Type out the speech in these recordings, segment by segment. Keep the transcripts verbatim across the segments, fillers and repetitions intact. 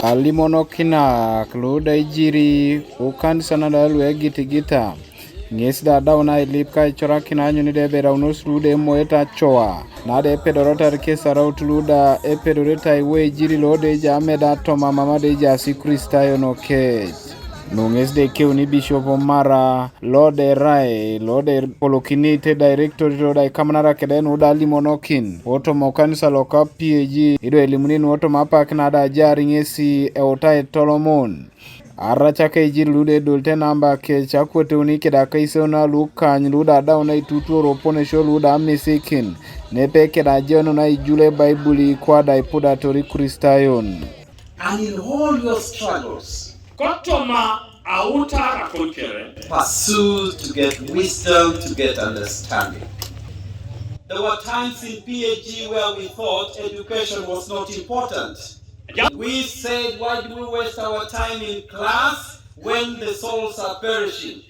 Alimonokinak lu da ijiri ukanisa na da lu egitigita, ŋes da adau na ilip ka icorakin aanyuni da ebe eraunos lu da emoet acoa, na da epedorotar kes araut lu da epedorete aiwe ijiri lo da ejaas meda toma mama da ejaas Ikristayon kec. Nu ŋes da ekeuni Bishop Mara, lo da erai, lo da epolokinit directorate lo da ikamanara kede nu da alimonokin otoma okanisa loka P A G, ido elimuni nu otoma apak na da ajar ŋesi eutai Tolomon. Aracak ejir lu da edolite namba kec akweteuni keda akaiseuna lukany lu da adau na itutuoro oponesio lu da amisikin, nepe keda ajeun na ijule Baibuli kwa da ipudator Ikristayon. And in all your struggles, kotoma autar akon kere, pursue to get wisdom, to get understanding. There were times in P A G where we thought education was not important. We said, "Why do we waste our time in class when the souls are perishing?"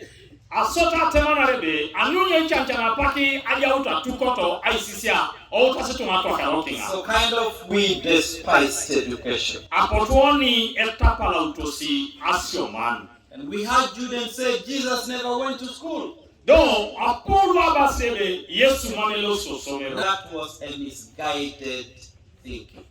Asota atemanare ebe, anu nye icancan apak ajaut atukot aisisia, outas ituŋa akwak lokiŋa. So kind of we despised education. Apotu oni etapalautosi asioman. And we heard Judeans say Jesus never went to school. Do apolo abasi ebe Yesu mam elosi osomero. That was a misguided thinking.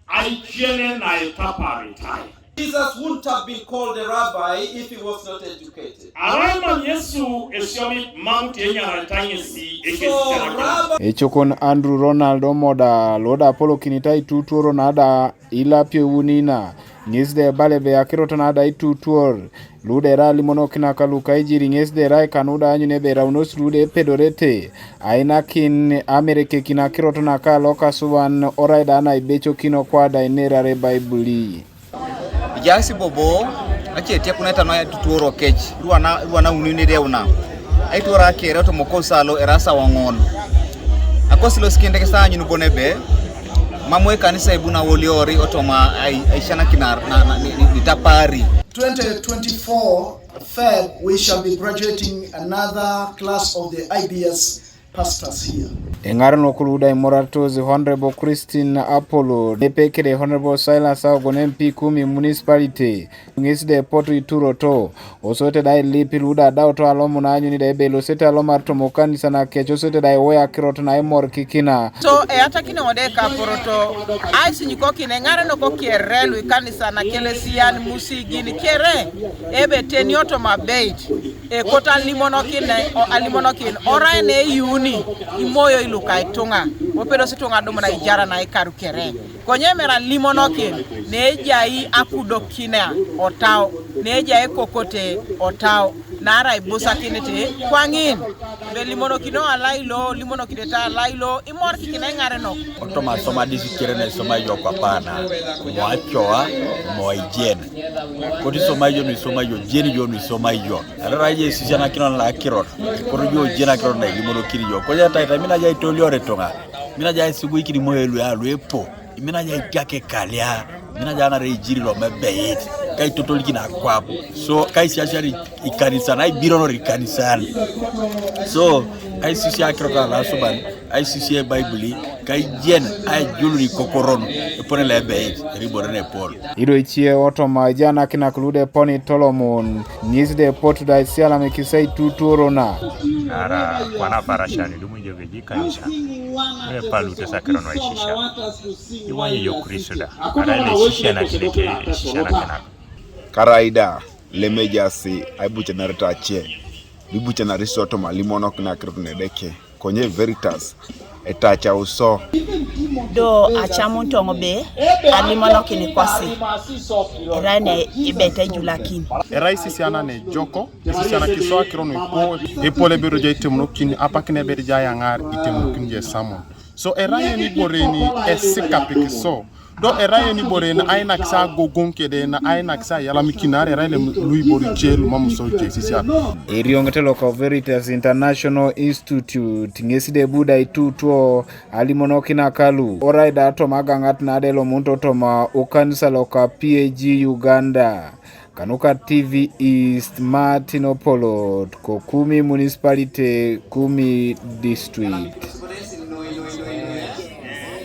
Aikiene na etaparitai. Jesus wouldn't have been called a rabbi if he was not educated. Arai mam Yesu esiomit mam tienyaraitai ŋesi. So, ekesisianakin. Rabbi. Ecokon Andrew Ronald Omoda, lo da apolokinitai itutuoro na da ilapio iuni na, ŋes da ebala ebe akirot na da itutuor, lu da erai alimonokinak luka ijiri ŋes da erai kanu da aanyun ebe eraunos lu da epedorete ainakin amerekekin akirot naka lokasuban orai da naibecokino kwa da enerare Baibuli. Ejaas bobo ace etiakuneta nu aitutuoro kec, ruana, ruana uni nedeuna. Aituoro akere otoma okosi alo erai sawa ŋon. Akosi losikinit kes aanyun bon ebe, mam ekanisa ebu na woliori otoma ai-, aisisianakin na, na, ni, ni, nitapari. Twenty twenty-four Feb, we shall be graduating another class of the I B S pastors here. Eŋarenok lu da imoraritos Honorable Christine Apollo, nepe kede Honorable Silas Aogon M P Kumi Municipality, ŋes da epotu ituroto, osote da ilip lu da adauto alomon aanyuni da ebe elosete alomar toma okanisa nakec, osote da iwoi akirot naimorikikina. So eyatakini ŋode kaporoto, aisinyikokin eŋarenok kere lu ikanisa na Kelesian, Musigin kere, ebe teni otoma abeit, ekot alimonokin, o, alimonokin, orai ne eyuuni imoyoi luka ituŋa, opedosi ituŋa adumun aijar naikaru kere. Konye mere alimonokin, ne ejai akudokina otau, ne ejai ekokote otau, naarai ibusakinit kwaŋin, ebe limonokino alailo, limonokinete alailo, imorikikina eŋarenok. Otoma asoma district kere na isoma ijo kwapana, mo acoa, mo ijen. Koti isoma ijo nu isoma ijo, jen ijo nu isoma ijo. Arara ijo isisianakinon lakirot, koti ijo jen akirot na ilimonokini ijo. Konye taita mina ijo aitolior ituŋa, mina ijo aisubuikin imoyo lu alu epo. Imina ja itiak ekalia, imina ja anare ijiri lomebeit, kaitotolikin akwap. So, kaisiasiar ikanisan, aibironor ikanisan. So, kaisisia akirot alasuban, aisisia Ebaibuli, kaijen aijulun ikokoron, epone loebeit, eribore nepol. Ido icie otoma ejanakinak lu da eponi Tolomon, ŋes da epotu da aisialamikis aitutuoro na. Ara kwana parasia ni dumu ijo keji kanisa. Ore palu tesakero no aisisia. Iwanyi ijo Kristo da. Ara ile sisia na kineke, sisia na kineke. Karaida, lemejasi, aibuchanarita ace. Ibuchanari sotoma limonokin akirot na Edeke. Konye Veritas, etacauso. Do acamun toŋo be, alimonokin kosi. Erai ne ibete ejulakin. Erai sisiana ne joko, sisiana kiso akiro no ipo, epol ebe roja itemunokin, apakin ebe roja ayaŋar, itemunokin je samon. So erai eni ibore ni esikapik so. Do erai eni ibore ni ainakis agogoŋ kede na ainakis ayalamikinar erai lem lu ibore ice lumam so je sisiana. Erioŋete loka Veritas International Institute, ŋesi de budai tutuo, alimonokin akalu, orai da toma agaŋat na de lomunto toma okanisa loka P A G Uganda. Kanuka T V East, Martin Opolot, ko Kumi Municipality, Kumi District.